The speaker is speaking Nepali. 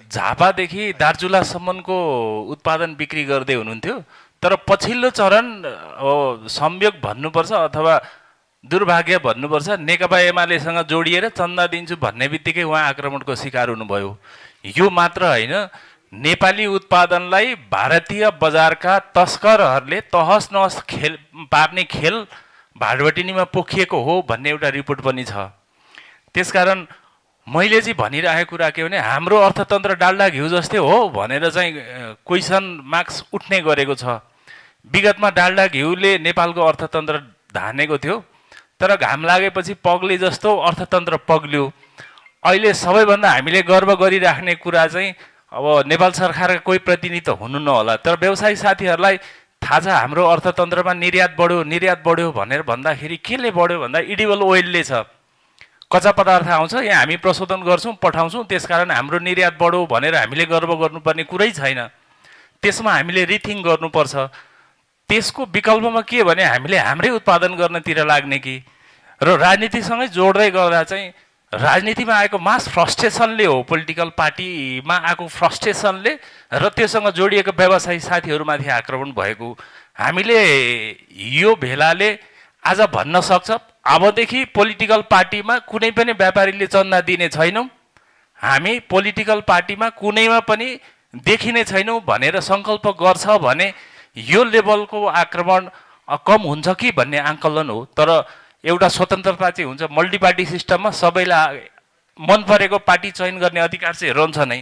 झापादेखि दार्चुलासम्मको उत्पादन बिक्री गर्दै हुनुहुन्थ्यो। तर पछिल्लो चरण संयोग भन्नुपर्छ अथवा दुर्भाग्य भन्नुपर्छ, नेकपा एमालेसँग जोडिएर चन्दा दिन्छु भन्ने बित्तिकै उहाँ आक्रमणको शिकार हुनुभयो। यो मात्र होइन, नेपाली उत्पादनलाई भारतीय बजारका तस्करहरूले तहस नहस पार्ने खेल भाडबटिनीमा पोखिएको हो भन्ने एउटा रिपोर्ट पनि छ। त्यसकारण मैले चाहिँ भनिरहेको कुरा के भने हाम्रो अर्थतन्त्र डाल्डा घिउ जस्तै हो भनेर चाहिँ क्वेसन मार्क्स उठ्ने गरेको छ। विगतमा डाल्डा घिउले नेपालको अर्थतन्त्र धानेको थियो, तर घाम लागेपछि पग्ले जस्तो अर्थतन्त्र पग्ल्यो। अहिले सबैभन्दा हामीले गर्व गरिराख्ने कुरा चाहिँ अब नेपाल सरकारका कोही प्रतिनिधि त हुनु नहोला, तर व्यवसायी साथीहरूलाई थाहा छ हाम्रो अर्थतन्त्रमा निर्यात बढ्यो भनेर भन्दाखेरि केले बढ्यो भन्दा इडिबल ओइलले छ। कच्चा पदार्थ आउँछ, यहाँ हामी प्रशोधन गर्छौँ पठाउँछौँ, त्यसकारण हाम्रो निर्यात बढ्यो भनेर हामीले गर्व गर्नुपर्ने कुरै छैन। त्यसमा हामीले रिथिङ गर्नुपर्छ। त्यसको विकल्पमा के भने हामीले हाम्रै उत्पादन गर्नतिर लाग्ने कि र राजनीतिसँगै जोड्दै गर्दा चाहिँ राजनीतिमा आएको मास फ्रस्ट्रेसनले हो, पोलिटिकल पार्टीमा आएको फ्रस्ट्रेसनले र त्योसँग जोडिएको व्यवसायी साथीहरूमाथि आक्रमण भएको। हामीले यो भेलाले आज भन्न सक्छ अबदेखि पोलिटिकल पार्टीमा कुनै पनि व्यापारीले चन्दा दिने छैनौँ, हामी पोलिटिकल पार्टीमा कुनैमा पनि देखिने छैनौँ भनेर सङ्कल्प गर्छ भने यो लेभलको आक्रमण कम हुन्छ कि भन्ने आङ्कलन हो। तर एउटा स्वतन्त्रता चाहिँ हुन्छ, मल्टी पार्टी सिस्टममा सबैलाई मन परेको पार्टी चयन गर्ने अधिकार चाहिँ रहन्छ नै।